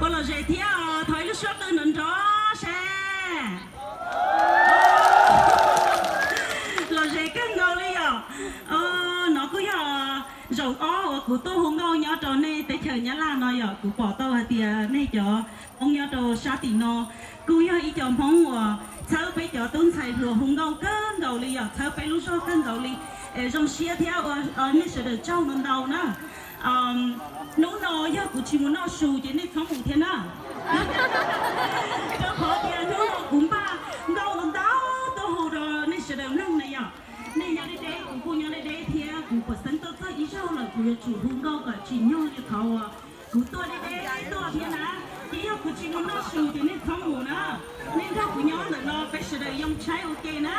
Ua lom zem thiab os, thov ib lub suab qw nrov nrov seb. Lom zem kawg nkaus li yom. Nov kuj yog zaum ob uas kuv tuaj hu nkauj nyob rau nej teb chaws Nyab Laj no yom. Kuv pom tau hais tias nej cov Hmoob nyob rau sab tim no kuj yog ib co Hmoob uas txhawb peb cov tub ntxhais hluas hu nkauj kawg nkaus li yom, txhawb peb lub zog kawg nkaus li. Zoo siab thiab ua nej sawv daws tsaug ntau ntau na. Hnub no yog kuv tsis mus noj su ces nej txhob mus thiab na. Rau qhov tias hnub no kuv npaj nkauj ntau ntau tuaj hu rau nej sawv daws mloog na yom. Nej nyob deb deb, kuv kuj nyob deb deb thiab, kuv pom xeeb tuaj txog ib zaug lawm kuv yuav tsum hu nkauj kom tsim nyog li qhov uas kuv tuaj deb deb tuaj thiab na. Ces yog kuv tsis mus noj su ces nej txhob mus na. Nej nrog kuv nyob ntawm no peb sawv daws yoo tshaib ua ke na.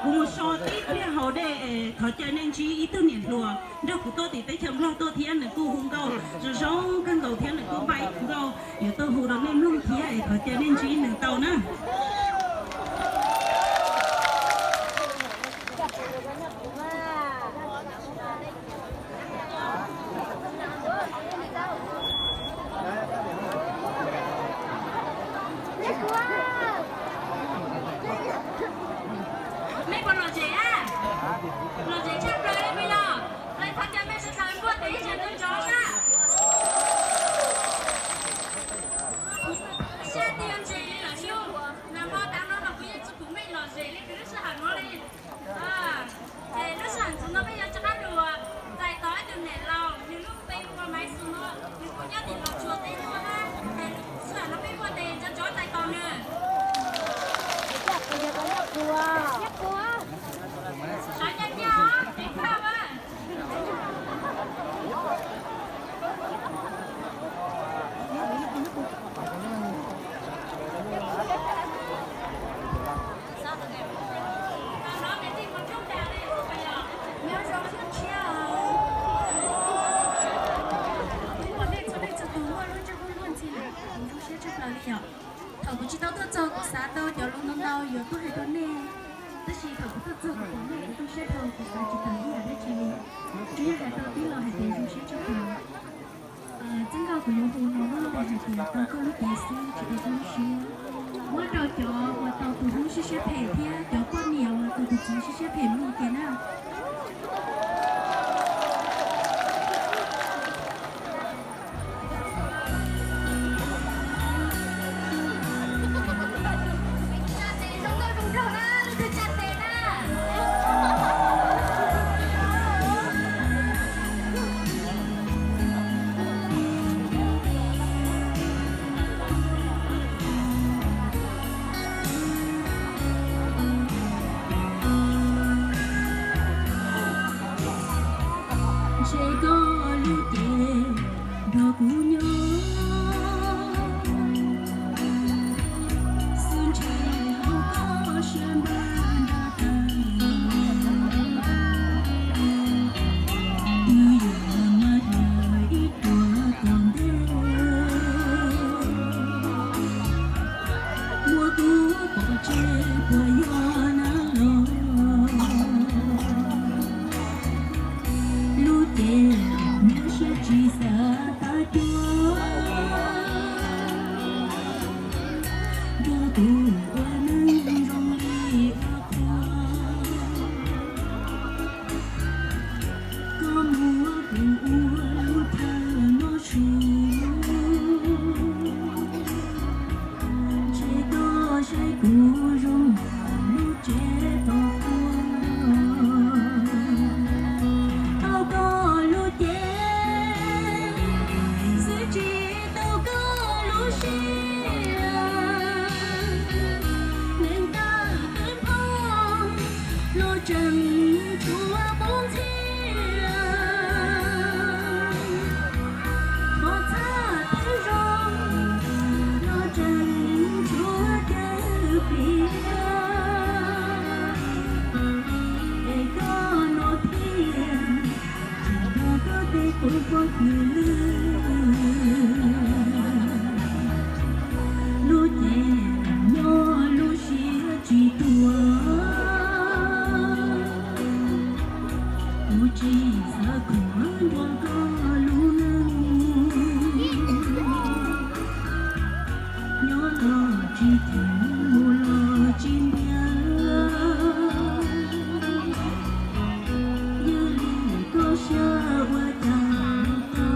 Kuv mus so tib pliag haus dej, thov caw nej ntsib ib tug niam hluas nrog kuv tuaj tim teb chaws Nplog tuaj thiab, nws kuj hu nkauj zoo zoo kawg nkaus thiab nws kuj npaj ib nkauj yuav tuaj hu rau nej mloog thiab, thov caw nej ntsib nws tau na. Mej puas lom zem a? Lom zem tshaj plaws li puas yog? Thov caw mej sawv daws npuaj tes ib zaug rau ntsoov na. Sab tig ntses li lawm xwb, nag hmo tav no los kuv yeej tsis pum mej lom zem li lub sij hawm no li. Ces lub sij hawm ntxiv no peb yuav rov qab los txais tos ib tug niam laus, nws lub npe hu ua Maiv Xwm no, nws kuj nyob tim Los Tsuas teb no na. Ces sij hawm no peb npuaj tes nrov nrov txais tos nws. Sawv nyiaj nyiaj os, ceev faj as. Txhua leej txhua tus muaj lub ntsej muag luag ntxhi lawm, kuv zoo siab tshaj plaws li yom. Thaum kuv tsis tau tuaj txog kuv xav tau cov lus ntau ntau yuav tuaj hais rau nej, tab sis thaum kuv tuaj txog kuv pom nej kuv zoo siab dhau, kuv xav tsis tau ib yam dab tsi li. Kuv yeej hais tau tib lo hais tias zoo siab tshaj plaws. Txij nkauj kuv yuav hu no muaj hais tias tau koj lub cev xwb tsis tau koj lub siab. Muab rau cov uas tau tus hlub siab siab phem thiab cov poj niam uas tau tus txiv siab siab phem mloog kiag na. Ntshe koj lub cev nrog kuv nyob, xwb ntshe hauv koj siab npaj nrog tag. Twb yog mas yog ib ruam tom ntej, muab kuv pov tseg puas yog na los. Lub cev muab siab tsis xav tab cuab, nrog tus uas neeg zoo li ua qhua. Koj muab kuv ua lub thawj mob su, ntshe koj saib kuv zoo yam lub tsev tos kuv. Tau koj lub cev xwb tsis tau koj lub siab, neeg tag kawg nphob los tseem tshuav qub ntxhiab. Qhov txhab twb zoo Lub pob kws lwj, lub cev nyob lub siab tsis tuag. Kuv tsis xav khuam nrog koj lub neej, nyob los tsis chim, mus los tsis ntiav. Yog li koj siab ua cas tau.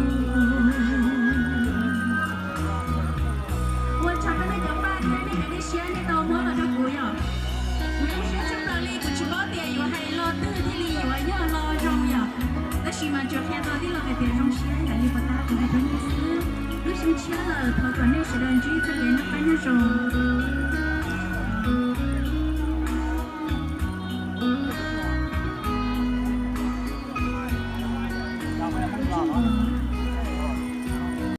Ua tsaug rau nej cov paj thiab nej cov dej siab nej tau muab los rau kuv yom. Kuv zoo siab tshaj plaws li, kuv tsis paub tias yuav hais lo twg thiaj li yuav yog lo zoo yom. Tab sis mas tsuas qhia tau tij laug hais tias zoo siab yom, li puas tab kuv hais rau nej xwb. Lub sij hawm tshiab lawm thov kom nej sawv daws ntsib txoj kev noj qab nyob zoo.